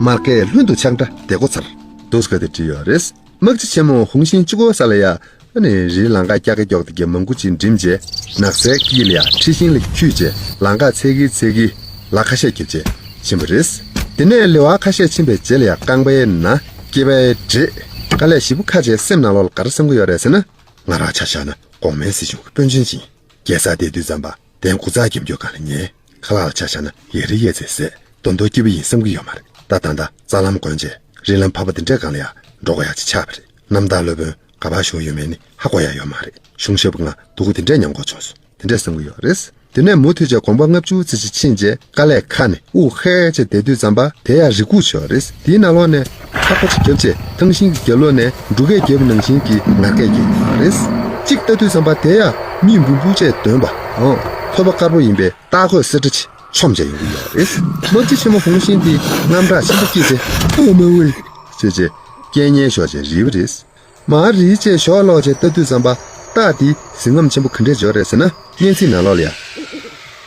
མར་སྐད་ལྷུན་དུ་ཆགས་འདྲ་དེ་གོ་ཚར། འདུག་སེ་དེ་བྲིས་ཡོད་རེད། དམག་སྤྱི་ཆེན་མོ་ཧུང་ཤིང་གཅིག་པོ་ས་ལ་ཡ། ཨ་ནི་རིའི་ལམ་ཁ་སྐྱ་ཀ་ཀྱོག་དེ་གའི་མང་པོ་ཅིག་འགྲིམ་རྗེས་ནགས་ཚལ་དཀྱིལ་ལ་ཡ་འཁྲི་ཤིང་ལ་འཁྱུད་རྗེས་ལམ་ཁ་འཚེག་གིན་འཚེག་གིན་ལ་ཁ་ཤས་བརྒྱབ་རྗེས་ཕྱིན་པ་རེད། དེ་ནས་ལེ་དབར་ཁ་ཤས་ཕྱིན་པའི་རྗེས་ལ་ཡ་རྐང་པའི་ན་སྐེད་པའི་འདྲེད། དཀའ་ལས་ཞེ་པོ་ཁག་བྱས་སེམས་ནང་ལོགས་ལ་ག་རེ་བསམ་གྱི་ཡོད་རེད་ཟེར་ན། ང་རང་ཆ་བཞག་ན་གོང་མའི་སྲིད་གཞུང་གི་དཔོན་ཆེན་ཅིག་ཡིན། རྒྱལ་སར་བསྡད་དུས་ཙམ་པ་གདན་གུ་རྩ་རྒྱབ་སྐྱོར་སྒང་ལ་ཉལ། ཁ་ལག་ལ་ཆ་བཞག་ན་ཡ་རི་ཡས་ཚད་ཟས་དོན་དུ་སྐྱིད་པོ་ཡིན་བསམ་གྱི་ཡོད་མ་རེད། ད་ད་ལྟ་རྩ་ལམ་གོན་བྱས་རི་ལམ་ཕ་པ་དེ་འདྲའི་སྒང་ལ་ཡ་འགྲོ་དགོས་ཡག་ཅིག་ཆགས་པ་རེད། རྣམ་དག་སློབ་དཔོན་ག་པར་བཞུགས་ཡོད་མེད་ནི་ཧ་གོ་ཡག་ཡོད་མ་རེད། གཞུང་ཞབས་པ་ང་སྡུག་གུ་དེ་འདྲས་མྱངས་དགོས་བྱུང་སོང་། དེ་འདྲས་བསམ་གྱི་ཡོད་རེད། དེ་ནས་མུ་མཐུད་བྱས་གོམ་པ་ལྔ་བཅུ་ཙམ་ཞིག་ཕྱིན་རྗེས་དཀའ་ལས་ཁག་ནས་དབུགས་ཧལ་བྱས་བསྡད་དུས་ཙམ་པ་དེ་ཡང་རི་ཁུག་ཅིག་ཡོད་རེད། དེའི་ནང་ལོགས་ནས་ཐག་པ་ཅིག་བརྒྱབ་རྗེས་ཐང་ཤིང་གི་རྒྱབ་ལོགས་ནས་འབྲུག་སྐད་རྒྱབ་པ་ནང་བཞིན་གྱི་ངར་སྐད་རྒྱག་གི་ཡོད་རེད། གཅིག་ལྟ་དུས་ཙམ་པ་དེ་ཡང་མི་འབུམ་འབུམ་བྱས་འདོན་པ་ཨང་ཐོས་པ་དཀར་པོ་ཡིན་པའི་སྟག་རྒོད་གསེར་ཁྲ་ཅིག་མཆོངས་བྱས་ཡོང་གི་ཡོད་རེད། དམག་སྤྱི་ཆེན་མོ་ཧུང་ཤིང་དེ་དངངས་སྐྲག་ཆེན་པོ་སྐྱེས་རྗེས་ཨ་མ་ཝེ་ཟེར་རྗེས་སྐད་ངན་ཤོར་བྱས་རིལ་བ་རེད། མར་རིལ་བྱས་ཞོགས་ལོག་བྱས་ལྟ་དུས་ཙམ་པ་སྟག་འདི་གཟི་རྔམ་ཆེན་པོ་ག་འདྲས་འབྱོར་རེད་ཟེར་ན། སྙན་ཚིག་ནང་ལོགས་ལ་ཡ།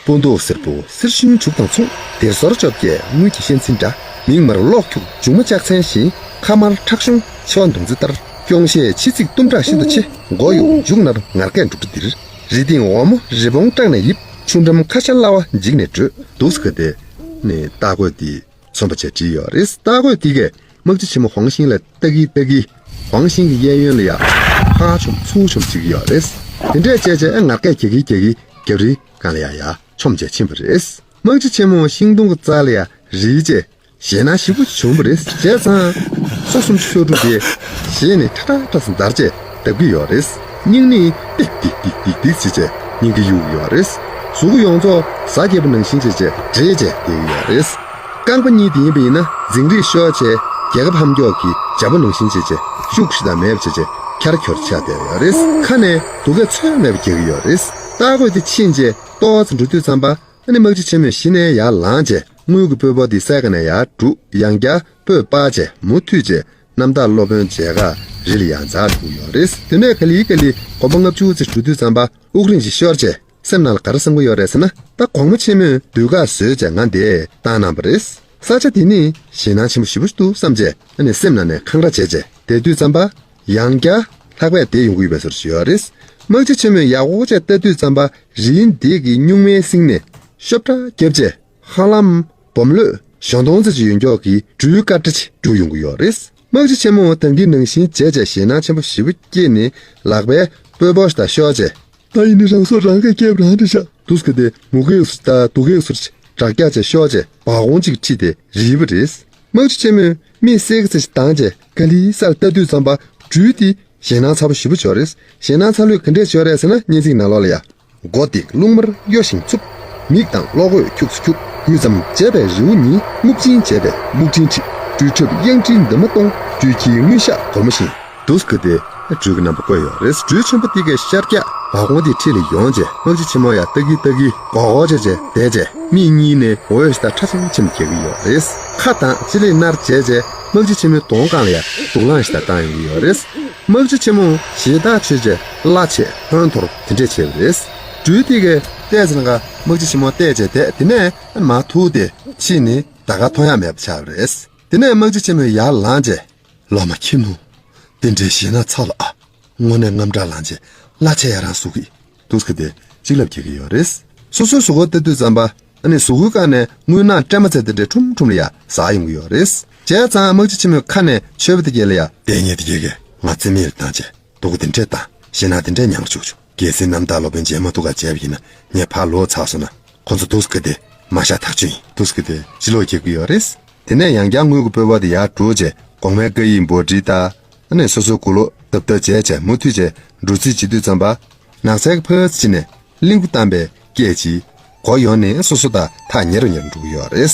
སྤུ་མདོག་སེར་པོ་གསེར་ཞུན་བྱུག་དང་མཚུངས། སྡེར་ཟོར་བཅོ་བརྒྱད་དངུལ་གྱི་ཤན་འཛིན་འདྲ། མིག་དམར་གློག་འཁྱུག་མཇུག་མ་ལྕགས་ཚན་བཞིན། ཁ་དམར་ཁྲག་ཤོང་མཆེ་བ་མདུང་རྩེ་ལྟར། རྐྱོང་ཤས་ཕྱི་ཚིག་གཏུམ་དྲག་ཤིན་ཏུ་ཆེ། མགོ་གཡུག་མཇུག་ནར་ངར་སྐད་འབྲུག་སྒྲ་ལྡིར། རི་སྟེང་འོལ་མོ་རི་བོང་སྐྲག་ནས་ཡིབ། ཆུ་འགྲམ་ཁ་ཤ་གླ་བ་འཇིགས་ནས་བྲོས། འདུག་སེ་ག་དེ་ནས་སྟག་རྒོད་འདི་མཚོན་པ་བྱས་བྲིས་ཡོད་རེད། སྟག་རྒོད་འདི་གས་དམག་སྤྱི་ཆེན་མོ་ཧོང་ཤིང་ལ་ལྟ་གིན་ལྟ་གིན་ཧོང་ཤིང་གི་གཡས་གཡོན་ལ་ཡ་ཕར་མཆོངས་ཚུར་མཆོངས་བྱེད་ཀྱི་ཡོད་རེད། དེ་འདྲས་བྱས་བྱས་ཨ་ངར་སྐད་རྒྱག་གིན་རྒྱག་གིན་རྒྱབ་རིའི་སྒང་ལ་ཡ་ཡ་མཆོངས་བྱས་ཕྱིན་པ་རེད། དམག་སྤྱི་ཆེན་མོ་ཤིང་སྡོང་གི་རྩ་ལ་ཡ་རིལ་བྱས་ཞེད་སྣང་ཞེ་པོ་བྱུང་བ་རེད། བྱས་ཙང་སོ་སུམ་ཅུ་སོ་དྲུག་དེ་ཞེད་ནས་ཁྲ་ཁྲ་ཁྲ་ཟེར་འདར་བྱས་བརྡབ་ཀྱི་ཡོད་རེད། སྙིང་ནི་ཏིག་ཏིག་ཏིག་ཏིག་ཏིག་བྱེད་བྱས་སྙིང་གི་གཡུག་ཡོད་རེད། གཟུགས་པོ་ཡོངས་རྫོགས་གཟའ་རྒྱས་པ་ནང་བཞིན་བྱས་བྱས་འདྲེས་བྱས་བསྡད་ཀྱི་ཡོད་རེད། རྐང་པ་གཉིས་དེ་ཡིན་པ་ཡིན་ན་འཛིང་རེས་ཤོར་བྱས་རྒྱལ་ཁབ་ཧམ་ཀྱོག་གི་བྱ་ཕོ་ནང་བཞིན་བྱས་བྱས་ཤུགས་ཤིག་དང་མེད་པ་བྱས་བྱས་ འཁྱར་འཁྱོར་ཆགས་བསྡད་ཡོད་རེད། ཁ་ནས་སྡུག་སྐད་ཚོད་མེད་པ་རྒྱག་གི་ཡོད་རེད། རྟ་རྒོད་དེ་ཕྱིན་རྗེས་ཏོག་ཙམ་འགྲོ་དུས་ཙམ་པ། ཨ་ནི་དམག་སྤྱི་ཆེན་མོས་གཞི་ནས་ཡར་ལངས་རྗེས་དངུལ་གྱི་སྤོས་ཕོར་དེ་སའི་ཀ་ནས་ཡར་སྒྲུག་ཡང་བསྐྱར་སྤོས་སྤར་རྗེས་མུ་མཐུད་རྗེས་གནམ་བདག་སློབ་དཔོན་མཇལ་ཁར་རི་ལ་ཡར་འཛེགས་འགྲོ་གི་ཡོད་རེད། དེ་ནས་ག་ལེ་ག་ལེ་གོམ་པ་ལྔ་བཅུ་ཙམ་འགྲོ་དུས་ཙམ་པ་དབུགས་རིང་ཞིག་ཤོར་རྗེས་སེམས་ནང་ལ་ག་རེ་བསམ་གྱི་ཡོད་རེད་ཟེར་ན། ད་གོང་མ་ཆེན་མོས་ཟློས་གར་བཟོས་རྗེས་ང་འདིར་བཏང་གནང་བ་རེད། ས་ཆ་འདི་ནི་ཞེད་སྣང་ཆེན་པོ་ཞེ་པོ་ཞིག་འདུག་བསམ་རྗེས་ཨ་ནི་སེམས་ནང་ནས་འཁང་ར་བྱས་རྗེས་བསྡད་དུས་ཙམ་པ། ཡང་བསྐྱར་ལྷགས་པས་བསྡད་ཡོང་གི་ཡོད་པའི་བཟོ་འདྲ་ཞིག་ཡོད་རེད། དམག་སྤྱི་ཆེན་མོས་ཡག་པོ་བྱས་ལྟ་དུས་ཙམ་པ་རིའི་འདི་གི་སྨྱུག་མའི་གསེང་ནས་ཤོབ་ཁྲ་བརྒྱབ་རྗེས་ཧ་ལམ་སྦོམ་ལོས་གཞོང་སྟོང་ཙམ་ཅིག་ཡོད་མགྱོགས་ཀྱི་སྦྲུལ་དཀར་ཁྲ་ཅིག་རྒྱུག་ཡོང་གི་ཡོད་རེད། དམག་སྤྱི་ཆེན་མོ་ད་གིན་ནང་བཞིན་བྱས་རྗེས་ཞེད་སྣང་ཆེན་པོ་ཞེ་པོ་སྐྱེས་ནས་ལག་པས་སྤོས་ཕོར་ཞིག་དང་ཤོར་རྗེས། ད་ཡིན་ནི་རང་སྲོག་རང་གིས་བསྐྱབས་རང་རེད་ཤག་འདུག་སེ་དེ་མུ་གེ་ཟུར་དང་སྡུག་གེ་ཟུར་གྱིས་བྲག་རྒྱ་ཆེ་ཤོར་རྗེས་བ་གོང་གཅིག་ཁྲིད་དེ་རིལ་བ་རེད། དམག་སྤྱི་ཆེན་མོས་མིག་སེར་གི་ཚེ་ཞིག་བཏང་རྗེས་ག་ལེ་སར་ལྟ་དུས་ཙམ་པ་སྦྲུལ་དེ་ཞེད་སྣང་ཚ་པོ་ཞེ་པོ་བྱུང་རེད། ཞེད་སྣང་ཚ་ལོས་ག་འདྲས་བྱུང་རེད་ཟེར་ན་སྙན་ཚིག་ནང་ལོགས་ལ་ཡ། མགོ་དེ་རླུང་མར་གཡོ་ཞིང་འཚུབ། མིག་དང་གློག་འོད་ཁྱུག་སེ་ཁྱུག། འགུལ་ཙམ་བྱས་པའི་རི་བོ་ཉིད། རྔུབ་ཅིང་བྱས་པའི་སྨུག་སྤྲིན་འཁྲིགས། སྦྲུལ་ཁྲབ་གཡང་ཁྲིའི་འདབ་མ་སྟོང་། སྦྲུལ་ཁྱིའི་རྔུལ་ཞགས་གོར་མོ་བཞིན། འདུག་སེ་དེ་སྦྲུལ་གྱི་རྣམ་པ་བཀོད་ཡོད་རེད། སྦྲུལ་ཆེན་པོ་དེ་གའི་ཤར་རྒྱག་བ་གོང་དེའི་འཁྲིས་ལ་ཡོང་རྗེས་དམག་སྤྱི་ཆེན་མོ་ཡར་ལྟ་གིན་ལྟ་གིན་གོག་གོག་བྱས་རྗེས་བསྡད་རྗེས་མིག་གཉིས་ནས་འོད་ཞིག་དང་ཁྲ་ཆེམ་ཆེམ་རྒྱག་གི་ཡོད་རེད། ཁ་དང་ལྕེ་ལེགས་ནར་བྱས་རྗེས་དམག་སྤྱི་ཆེན་མོའི་གདོང་སྒང་ལ་ཡ་དུག་རླངས་ཞིག་དང་བཏང་ཡོང་གི་ཡོད་རེད། དམག་སྤྱི་ཆེན་མོ་ཞེད་ཐག་ཆོད་རྗེས་གླ་ཆད་ཧོན་འཐོར་དེ་འདྲས་བྱས་པ་རེད། སྦྲུལ་དེ་གས་བལྟས་ཚེ་ན་ག་དམག་སྤྱི་ཆེན་མོ་བལྟས་རྗེས་བསྡད། དེ་ནས་མར་ཐུག་སྟེ་ཕྱིན་ནས་ད་ག་མཐོང་ཡ་མེད་པ་ཆགས་པ་རེད། དེ་ནས་དམག་སྤྱི་ཆེན་མོས་ཡར་ལངས་རྗེས། བླ་མ་ཁྱེད་ནུ། དེ་འདྲའི་ཞེད་སྣང་ཚ་ལ་ཨ། དངོས་གནས་རྔམ་དྲག་ལངས་རྗེས་གླ་ཆད་ཡ་རང་ཟུག་གི། འདུག་སེ་དེ་གཅིག་ལབ་རྒྱག་གི་ཡོད་རེད། སོ་སོའི་གཟུགས་པོ་ལྟ་དུས་ཙམ་པ། ཨ་ནི་གཟུགས་པོའི་སྒང་ནས་རྔུལ་ནག་སྲན་མ་ཚ་དེ་འདྲས་ཁྲུམ་ཁྲུམ་ལ་ཡ་ཟག་ཡོང་གི་ཡོད་རེད། བྱས་ཙང་དམག་སྤྱི་ཆེན་མོའི་ཁ་ནས་ཆོས་པ་དེ་གས་ལ་ཡ། ལྟས་ངན་དེ་གས་གས་ང་རྩིས་མེད་ལ་བཏང་རྗེས་སྡུག་གུ་དེ་འདྲས་དང་ཞེད་སྣང་དེ་འདྲས་མྱངས་བཅུག་བྱུང་། གལ་སྲིད་རྣམ་དག་སློབ་དཔོན་མཇལ་མ་ཐུབ་ག་བྱས་པ་ཡིན་ན་ངས་ཕར་ལོག་ཚར་སོང་ན་ཁོ་ཚོ་འདུག་སེ་དེ་མ་ཤ་ཐག་ཆོད་ཡིན། འདུག་སེ་དེ་ཕྱི་ལོགས་རྒྱག་གི་ཡོད་རེད། དེ་ནས་ཡང་བསྐྱར་དངུལ་གྱི་སྤོས་ཕོར་དེ་ཡར་སྒྲུག་རྗེས་གོང་མའི་སྐད་ཡིག་འབོད་སྒྲིག་ལྟར། ཨ་ནི་སོ་སོའི་མགོ་ལོག་རྡབ་རྡབ་བྱས་བྱས་མུ་མཐུད་བྱས་འགྲོ་རྩིས་བྱེད་དུས་ཙམ་པ། ནགས་ཚལ་གྱི་ཕར་ཕྱི་ནས་གླིང་བུ་བཏང་པའི་སྐད་ཅིག་གོ་ཡོང་ནས་སོ་སོ་དང་ཐག་ཉེ་རུ་ཉེ་རུ་འགྲོ་གི་ཡོད་རེད།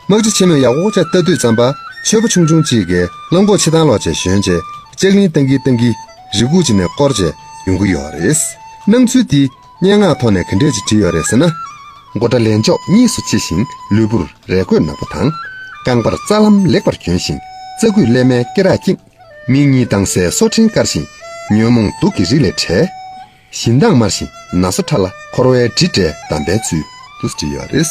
དམག་སྤྱི་ཆེན་མོས་ཡག་པོ་བྱས་ལྟ་དུས་ཙམ་པ་ཆོས་པ་ཆུང་ཆུང་གཅིག་གིས་གླང་གོག་ཕྱི་ཐང་ལོགས་བྱས་ཞོན་བྱས་ལྕགས་གླིང་བཏང་གིན་བཏང་གིན་རི་ཁུག་ཅིག་ནས་བསྐོར་བྱས་ཡོང་གི་ཡོད་རེད། སྣང་ཚུལ་འདི་སྙན་ངག་ཐོག་ནས་ག་འདྲས་ཅིག་བྲིས་ཡོད་རེད་ཟེར་ན། མགོ་སྐྲ་ལན་ལྕོག་གཉིས་སུ་ཕྱེ་ཞིང་ལུས་པོར་རས་གོས་ནག་པོ་དང་། རྐང་པར་རྩ་ལམ་ལེགས་པར་གྱོན་ཞིང་རྩྭ་སྐུད་ཀླད་མའི་སྐེ་རགས་བསྐྱེངས། མིག་གཉིས་དྭངས་གསལ་སོ་ཕྲེང་དཀར་ཞིང་ཉོན་མོངས་དུག་གི་རིགས་ལས་བྲལ། བཞིན་མདངས་དམར་ཞིང་ན་སོ་ཁྲ་ལ་འཁོར་བའི་དྲི་བྲལ་དམ་པའི་ཚུལ་དུ་བྲིས་ཡོད་རེད།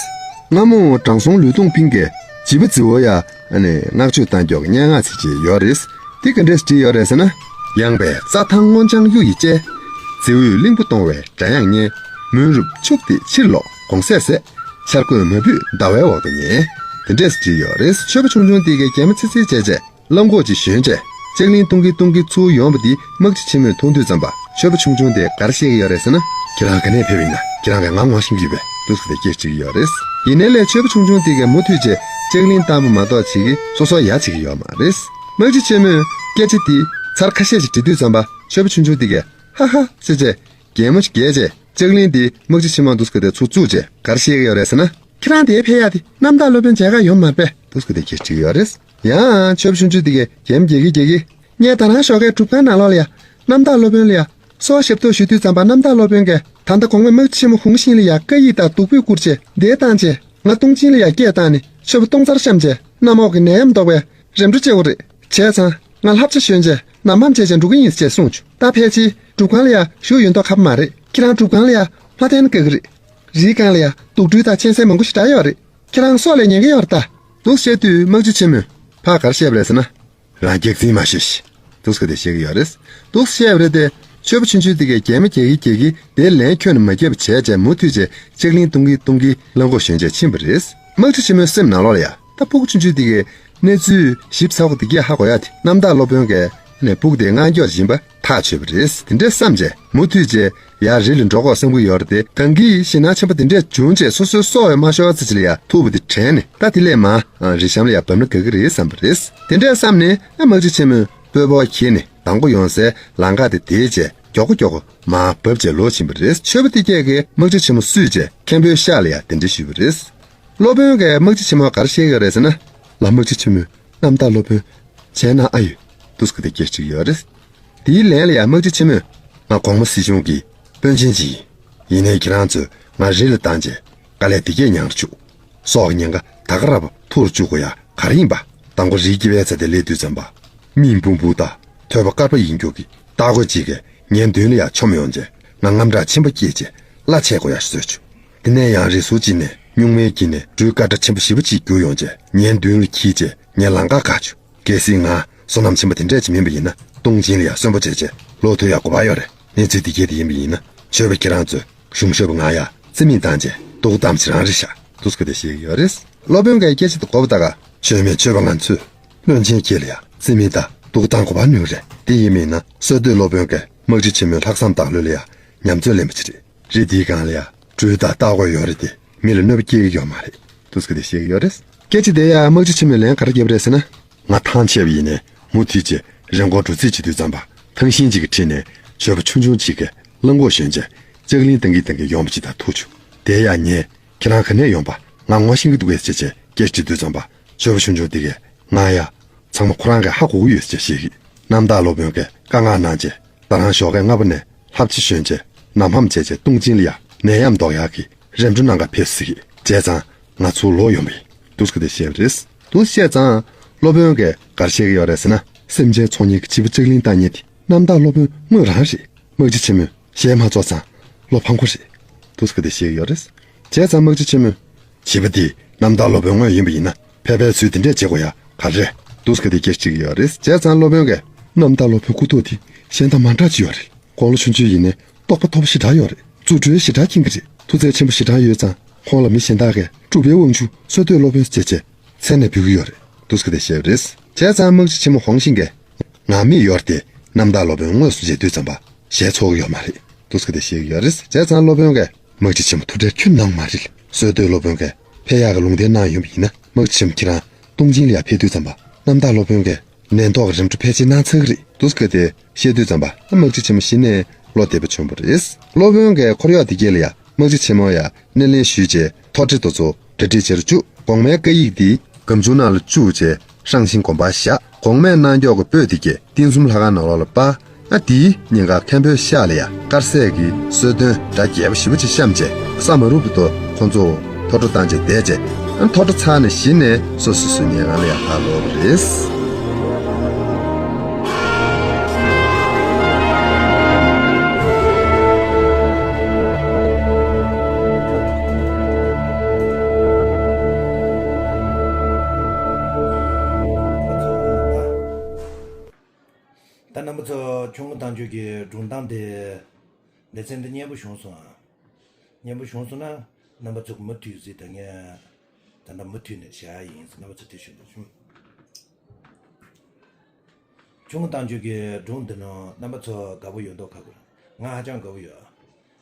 སྔ་མོ་དྲང་སྲོང་ལུས་སྟོང་པིང་གིས་བྱིས་པ་རྫི་བོ་ཡ་ཨ་ནི་བསྔགས་བརྗོད་བཏང་མགྱོགས་ཀྱི་སྙན་ངག་ཅིག་བྲིས་ཡོད་རེད། དེ་ག་འདྲས་བྲིས་ཡོད་རེད་ཟེར་ན། ཡངས་པའི་རྩྭ་ཐང་སྔོ་ལྗང་གཡུ་ཡིས་བཅད། རྩེ་འོད་གླིང་བུ་སྟོང་བའི་སྒྲ་དབྱངས་སྙན། མུན་རུབ་ཕྱུགས་དེ་ཕྱིར་ལོག་གོང་སད་ཟད། འཆར་སྒོའི་མ་བུས་ཟླ་བའི་འོག་ཏུ་ཉལ། དེ་འདྲས་བྲིས་ཡོད་རེད། ཆོས་པ་ཆུང་ཆུང་དེ་གའི་གད་མོ་ཚིག་ཚིག་བྱས་བྱས། གླང་གོག་ཅིག་ཞོན་བྱས། ལྕགས་གླིང་བཏུང་གིན་བཏུང་གིན་ཚུར་ཡོང་བ་འདི་དམག་སྤྱི་ཆེན་མོས་མཐོང་དུས་ཙམ་པ། ཆོས་པ་ཆུང་ཆུང་དེས་ག་རེ་བཤད་ཀྱི་ཡོད་རེད་ཟེར་ན། ཁྱེད་རང་ག་ནས་ཕེབས་ཡིན་ན་ཁྱེད་རང་གིས་ང་ངོ་ཤེས་ཀྱི་ཡོད་པས་འདུག་ཟེར་ཏེ་སྐད་ཆ་དྲིས་ཀྱི་ཡོད་རེད། ཡིན་ནའི་ལས་ཆོས་པ་ཆུང་ཆུང་དེ་གས་མུ་མཐུད་བྱས་ལྕགས་གླིང་བཏང་པ་མ་གཏོགས་བྱེད་ཀྱི་སོ་སོ་ཡ་བྱེད་ཀྱི་ཡོད་མ་རེད། དམག་སྤྱི་ཆེན་མོས་སྐད་ཆ་དེ་ཚར་ཁ་ཤས་ཤིག་དྲིས་དུས་ཙམ་པ་ཆོས་པ་ཆུང་ཆུང་དེ་གས་ཧ་ཧ་ཟེར་བྱས་གད་མོ་ཞིག་བགད་བྱས་ལྕགས་གླིང་དེ་དམག་སྤྱི་ཆེན་མོ་འདུག་ཟེར་ཏེ་ཚུར་བཙུགས་བྱས་ག་རེ་བཤད་ཀྱི་ཡོད་རེད་ཟེར་ན། ཁྱེད་རང་དེ་ཕེབས་ཡ་དེ་རྣམ་དག་སློབ་དཔོན་མཇལ་ཁ་ཡོང་མ་རེད་པས་འདུག་ཟེར་ཏེ་སྐད་ཆ་དྲིས་ཀྱི་ཡོད་རེད། ཡང་ཆོས་པ་ཆུང་ཆུང་དེ་གས་གད་མོ་བགད་ཀྱིན་བགད་ཀྱིན། ངས་ད་རང་ཞོགས་ཀའི་སྒྲུབ་ཁང་ནང་ལོགས་ལ་ཡ། རྣམ་དག་སློབ་དཔོན་ལ་ཡ། གསོལ་བ་ཞབས་ཏོག་ཞུ་དུས་ཙམ་པ་རྣམ་དག་སློབ་དཔོན་གྱིས་ད་ལྟ་གོང་མའི་དམག་སྤྱི་ཆེན་མོ་ཧུང་ཤིང་ལ་ཡ་བཀའ་ཡིག་དང་བདུག་སྤོས་བསྐུར་བྱས་འདིར་བཏང་བྱས་ང་སྟོང་ཆེན་ལ་ཡ་སྐད་བཏང་ནས་ཆོས་པ་སྟོང་རྩར་བཤམས་བྱས་གནམ་འོག་གི་ནད་ཡམས་བཟློག་པའི་རིམ་གྲོ་བྱེད་དགོས་རེད། བྱས་ཙང་ང་ལྷབ་ཆ་ཞོན་བྱས་ནམ་འཕང་བྱས་བྱས་འགྲོ་གི་ཡིན་ཅེས་གསུངས་བྱུང་། ད་ཕལ་ཆེར་སྒྲུབ་ཁང་ལ་ཡ་བཞུགས་ཡོད་མདོག་ཁ་པོ་མ་རེད། ཁྱེད་རང་སྒྲུབ་ཁང་ལ་ཡ་མ་བསྡད་ན་དགའ་གི་རེད། རིའི་སྒང་ལ་ཡ་དུག་སྦྲུལ་དང་གཅན་གཟན་མང་པོ་ཞིག་བསྒྲགས་ཡོད་རེད། ཁྱེད་རང་སྲོག་ལ་ཉེན་ཁ་ཡོད་རེད་ད། འདུག་བཤད་དུས་དམག་སྤྱི་ཆེན་མོས་ཕར་ག་རེ་བཤད་པ་རེད་ཟེར་ན། རང་སྐྱག་རྫུན་མ་ཤོད་ཤིག་འདུག་ཟེར་ཏེ་བཤད་ཀྱི་ཡོད་རེད། འདུག་བཤད་པ་རེད་དེ། ཆོས་པ་ཆུང་ཆུང་དེ་གས་གད་མོ་བགད་ཀྱིན་བགད་ཀྱིན་དེ་ལན་ཁྱོན་ནས་མ་བརྒྱབ་བྱས་བྱས་མུ་མཐུད་བྱས་ལྕགས་གླིང་བཏུང་གིན་བཏུང་གིན་གླང་གོག་ཞོན་བྱས་ཕྱིན་པ་རེད། དམག་སྤྱི་ཆེན་མོའི་སེམས་ནང་ལོགས་ལ་ཡ། ད་སྤུ་གུ་ཆུང་ཆུང་དེ་གས་གནས་ཚུལ་ཞིབ་ཚགས་པོ་དེ་གས་ཧ་གོ་ཡ་དེ་རྣམ་དག་སློབ་དཔོན་གས་ནས་སྤུ་གུ་དེ་མངགས་སྐྱོར་བྱེད་པ་ཐག་ཆོད་པ་རེད། དེ་འདྲས་བསམ་བྱས་མུ་མཐུད་བྱས་ཡར་རི་ལ་འགྲོ་དགོས་བསམ་གྱི་ཡོད་རེད་དེ། གང་གིས་ཞེད་སྣང་ཆེན་པོ་དེ་འདྲས་བྱུང་རྗེས་སོ་སོའི་སྲོག་ཡང་མ་ཤོར་ཙམ་ཅིག་ལ་ཡ་ཐུག་པ་དེ་དྲན་ནས་ད་དེ་ལས་མར་རི་གཤམ་ལ་ཡ་བབས་ན་དགའ་གི་རེད་བསམ་པ་རེད། དེ་འདྲས་བསམ་ནས་དམག་སྤྱི་ཆེན་མོས་སྤོས་ཕོར་ཁྱེར་ནས་དང་པོ་ཡོང་སའི་ལམ་ཁ་དེ་བདས་བྱས་མགྱོགས་པོ་མགྱོགས་པོ་མར་བབས་བྱས་ལོག་ཕྱིན་པ་རེད། ཆོས་པ་དེ་གས་ཀྱིས་དམག་སྤྱི་ཆེན་མོ་བསུས་བྱས་མཁན་པོའི་ཤག་ལ་ཡ་གདན་འདྲེན་ཞུས་པ་རེད། སློབ་དཔོན་གྱིས་དམག་སྤྱི་ཆེན་མོར་ག་རེ་བཤད་ཀྱི་ཡོད་རེད་ཟེར་ན། ལགས་དམག་སྤྱི་ཆེན་མོས་རྣམ་དག་སློབ་དཔོན་མཇལ་གནང་ཨ་ཡོད་འདུག་ཟེར་ཏེ་སྐད་ཆ་དྲིས་ཀྱི་ཡོད་རེད། དེའི་ལན་ལ་ཡང་དམག་སྤྱི་ཆེན་མོས། ང་གོང་མ་སྲིད་གཞུང་གི་དཔོན་ཆེན་ཅིག་ཡིན། ཡིན་ནའི་ཁྱེད་རང་ཚོས་ང་རི་ལ་བཏང་རྗེས་དཀའ་ལས་འདི་གས་མྱངས་རུ་བཅུག་སྲོག་གི་ཉེན་ཁ་ད་ག་རང་ཐུག་རུ་བཅུག་དགོས་ཡ་ག་རེ་ཡིན་པ། དང་པོ་རིའི་དཀྱིལ་བའི་ཚ་དེ་སླེབས་དུས་ཙམ་པ། མིག་འབུམ་འབུམ་དང་ཐོད་པ་དཀར་པོ་ཡིན་རྒྱུ་གི་སྟག་རྒོད་ཅིག་གིས་ངའི་མདུན་ལ་ཡར་མཆོངས་ཡོང་རྗེས་ང་དངངས་སྐྲག་ཆེན་པོ་སྐྱེས་རྗེས་གླ་ཆད་དགོས་ཡ་ཞིག་བཟོས་བྱུང་། དེ་ནས་ཡང་རི་ཟུར་གཅིག་ནས་སྨྱུག་མའི་དཀྱིལ་ནས་སྦྲུལ་དཀར་ཁྲ་ཆེན་པོ་ཞེ་པོ་ཅིག་རྒྱུག་ཡོང་རྗེས་ངའི་མདུན་ལ་འཁྱིལ་རྗེས་ངའི་ལམ་ཁ་བཀག་བྱུང་། གལ་སྲིད་ང་བསོད་ནམས་ཆེན་པོ་དེ་འདྲས་ཅིག་མིན་པ་ཡིན་ན་སྟོང་ཆེན་ལ་ཡ་གསོན་པོ་བྱས་རྗེས་ལོག་ཐུབ་ཡ་གོ་བ་ཡོད་རེད། གནས་ཚུལ་འདི་གས་དེ་ཡིན་པ་ཡིན་ན་ཆོས་པ་ཁྱེད་རང་ཚོས་གཞུང་ཞབས་ང་ཡ་རྩིས་མེད་བཏང་རྗེས་སྡུག་གཏམ་ཞིག་རང་རེད་ཤག་འདུག་སེ་དེ་བཤད་ཀྱི་ཡོད་རེད། སློབ་དཔོན་གྱིས་སྐད་ཆ་དེ་གོ་བ་ད་ག་ཆོས་མེད་ཆོས་པ་ང་ཚོས་བློན་ཆེན་ཁྱེད་ལ་ཡ་རྩིས་མེད་དང་སྡུག་གཏམ་གོ་བ་ནོར་རེད། དེ་ཡིན་པ་ཡིན་ན་བསོད་སྡོད་སློབ་དཔོན་གྱིས་དམག་སྤྱི་ཆེན་མོའི་ལྷག་བསམ་དང་ལྷོད་ལ་ཡ་ཉམས་ཚོད་ལེན་པ་ཅིག་རེད། རི་འདིའི་སྒང་ལ་ཡ་སྦྲུལ་དང་སྟག་རྒོད་ཡོད་རེད་དེ། མི་ལ་གནོད་པ་སྐྱེལ་གྱི་ཡོད་མ་རེད། འདུག་སེ་དེ་བཤད་ཀྱི་ཡོད་རེད། སྐད་ཆ་དེ་ཡ་དམག་སྤྱི་ཆེན་མོས་ལན་ག་རེ་བརྒྱབ་རེད་ཟེར་ན། ང་ཐང་ཆད་པ་ཡིན་ནའི་མུ་མཐུད་ཅིག་རི་མགོར་འགྲོ་རྩིས་བྱེད་དུས་ཙམ་པ་ཐང་ཤིང་ཅིག་གི་འཁྲིས་ནས་ཆོས་པ་ཆུང་ཆུང་ཅིག་གིས་གླང་གོག་ཞོན་རྗེས་ལྕགས་གླིང་བཏང་གིན་བཏང་གིན་ཡོང་བ་ཅིག་དང་ཐུག་བྱུང་། དེ་ཡ་ངས་ཁྱེད་རང་ག་ནས་ཡོང་པ་ང་ངོ་ཤེས་ཀྱི་འདུག་གས་ཟེར་བྱས་སྐད་ཆ་དྲིས་དུས་ཙམ་པ་ཆོས་པ་ཆུང་ཆུང་དེ་གས་ང་ཡ་ཚང་མ་ཁོ་རང་གིས་ཧ་གོ་གི་ཡོད་ཟེར་བཤད་ཀྱི། རྣམ་དག་སློབ་དཔོན་གྱིས་བཀའ་མངགས་གནང་རྗེས་ད་རང་ཞོགས་ཀས་སྔ་པོ་ནས་ལྷབ་ཆེ་ཞོན་རྗེས་ནམ་ཕམ་བྱས་རྗེས་སྟོང་ཆེན་ལ་ཡ་ནད་ཡམས་ཟློག་ཡག་གི་རིམ་གྲོ་གནང་ག་ཕེབས་ཟེར་གྱི། བྱས་ཙང་ང་ཚུར་ལོག་ཡོང་པ་ཡིན། འདུག་སེ་དེ་བཤད་པ་རེད། འདུག་སེ་བཤད་ཙང་སློབ་དཔོན་གྱིས་ག་རེ་བཤད་ཀྱི་ཡོད་རེད་ཟེར་ན། སེམས་ཅན་འཚོ་མཁན་གྱི་བྱིས་པ་ལྕགས་གླིང་བཏང་མཁན་དེ་རྣམ་དག་སློབ་དཔོན་དངོས་རང་རེད། དམག་སྤྱི་ཆེན་མོས་ཞལ་མ་རྫོགས་ཙང་ལོ་ཕམ་ཁོ་རེད། འདུག་སེ་དེ་བཤད་ཀྱི་ཡོད་རེད། བྱས་ཙང་དམག་སྤྱི་ཆེན་མོས། བྱིས་པ་འདི་རྣམ་དག་སློབ་དཔོན་དངོས་ཡིན་པ་ཡིན་ན་ཕལ་པའི་ཚུལ་འདི་འདྲས་བྱེད་དགོས་ཡ་ག་རེ་རེད། འདུག་སེ་དེ་སྐད་ཆ་དྲིས་ཀྱི་ཡོད་རེད། བྱས་ཙང་སློབ་དཔོན་གྱིས་རྣམ་དག་སློབ་དཔོན་སྐུ་ཐོག་དེ་གཞན་དང་མ་འདྲ་ཅིག་ཡོད་རེད། དགུང་ལོ་ཆུང་ཆུང་ཡིན་ནའི་རྟོགས་པ་མཐོ་པོ་ཞེ་དྲག་ཡོད་རེད། རྫུ་འཕྲུལ་ཞེ་དྲག་མཁྱེན་གྱི་རེད། མཐུ་རྩལ་ཆེན་པོ་ཞེ་དྲག་ཡོད་ཙང་ཁོང་ལ་མི་གཞན་དག་གིས་གྲུབ་པའི་དབང་ཕྱུག་བསོད་སྡོད་སློབ་དཔོན་ཟེར་བྱས་མཚན་ནས་འབོད་ཀྱི་ཡོད་རེད། འདུག་སེ་དེ་བཤད་པ་རེད། བྱས་ཙང་དམག་སྤྱི་ཆེན་མོ་ཧོང་ཤིང་གིས། ང་མིག་ཡོར་ཏེ་རྣམ་དག་སློབ་དཔོན་དངོས་སུ་མཇལ་དུས་ཙམ་པ་ཞལ་ཚོགས་ཀྱི་ཡོད་མ་རེད། འདུག་སེ་དེ་བཤད་ཀྱི་ཡོད་རེད། བྱས་ཙང་སློབ་དཔོན་གྱིས་དམག་སྤྱི་ཆེན་མོ་ཐུགས་ཁྲལ་ཁྱོན་ནས་མ་རེད། བསོད་སྡོད་སློབ་དཔོན་གྱིས་ཕེབས་ཡག་གི་ལུང་བསྟན་གནང་ཡོད་པ་ཡིན་ན་དམག་སྤྱི་ཆེན་མོ་ཁྱེད་རང་སྟོང་ཆེན་ལ་ཡར་ཕེབས་དུས་ཙམ་པ་རྣམ་དག་སློབ་དཔོན་གྱིས་ནད་ཟློག་གི་རིམ་གྲོ་ཕལ་ཆེར་གནང་ཚར་གྱི་རེད། འདུག་སེ་དེ་བཤད་དུས་ཙམ་པ་དམག་སྤྱི་ཆེན་མོ་གཞི་ནས་བློ་བདེ་པོ་བྱུང་བ་རེད། སློབ་དཔོན་གྱིས་འཁོར་གཡོག་དེ་གས་ལ་ཡ་དམག་སྤྱི་ཆེན་མོ་ཡ་སྣེ་ལེན་ཞུས་རྗེས་ཐོ་ཁྲི་དེ་ཚོ་གྲ་སྒྲིག་བྱེད་རུ་བཅུག་གོང་མའི་བཀའ་ཡིག་འདི་སྒམ་ཆུང་ནང་ལ་བཅུག་རྗེས་ཧྲང་ཤིང་དགོན་པར་བཞག་གོང་མས་གནང་ཕྱོགས་ཀྱི་པོད་འདི་གས་རྟེན་གསུམ་ལྷ་ཁང་ནང་ལོགས་ལ་སྤར། ཨ་དེའི་ཉིན་ཀ་མཁན་པོའི་ཤག་ལ་ཡ་དཀར་ཟས་ཀྱི་གསོལ་སྟོན་སྒྲ་རྒྱས་པོ་ཞེ་པོ་ཅིག་བཤམས་རྗེས་ས་མ་རུབ་ཏུ་ཁོང་ཚོ་ཐོ་ཁྲོ་བཏང་རྗེས་བསྡད་རྗེས་ཨ་ཐོ་ཁྲོ་ཚར་ནས་གཞི་ནས་སོ་སོ་སོའི་ཉལ་ཁང་ལ་ཡ་ཕར་ལོག་པ་རེད། ད་རྣམ་པ་ཚོ་ཁྱུང་པོ་བཏང་རྒྱུ་གི་སྒྲུང་གཏམ་དེ་ལེ་ཚན་འདི་སྙན་པོ་བྱུང་སོང་ཨ། སྙན་པོ་བྱུང་སོང་ན་རྣམ་པ་ཚོ་མུ་མཐུད་གཟིགས་དང་ངས་ད་ལྟ་མུ་མཐུད་ནས་བྱ་ཡ་ཡིན། རྣམ་པ་ཚོ་དེ་ཞུ་འདོད་བྱུང་། ཁྱུང་པོ་བཏང་རྒྱུ་གི་སྒྲུང་འདི་ནང་རྣམ་པ་ཚོ་དགའ་པོ་ཡོད་མདོག་ཁ་པོ་རེད། ང་ཧ་ཅང་དགའ་པོ་ཡོད།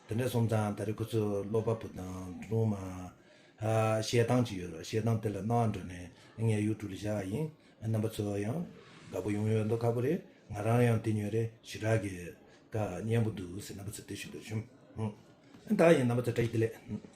དེ་འདྲ་སོང་ཙང་ད་རེས་ཁོ་ཚོ་ཀློག་པ་པོ་དང་སྒྲུང་མ་ཨ་བཤད་སྟངས་ཅིག་ཡོད་རེད། བཤད་སྟངས་དེ་ལ་སྣང་བ་འགྲོ་ནས་ངས་ཡུ་ཊུབ་ལ་བཞག་ཡིན། རྣམ་པ་ཚོ་ཡང་དགའ་པོ་ཡོང་ཡོད་མདོག་ཁ་པོ་རེད། ང་རང་ཡང་དེ་ཉོས་རེད། ཞེ་དྲག་གི་ཀ་སྙན་པོ་འདུག་ཟེར་རྣམ་པ་ཚོ་དེ་ཞུ་འདོད་བྱུང་། ཨ་ད་ཡིན། རྣམ་པ་ཚོ་བཀྲ་ཤིས་བདེ་ལེགས།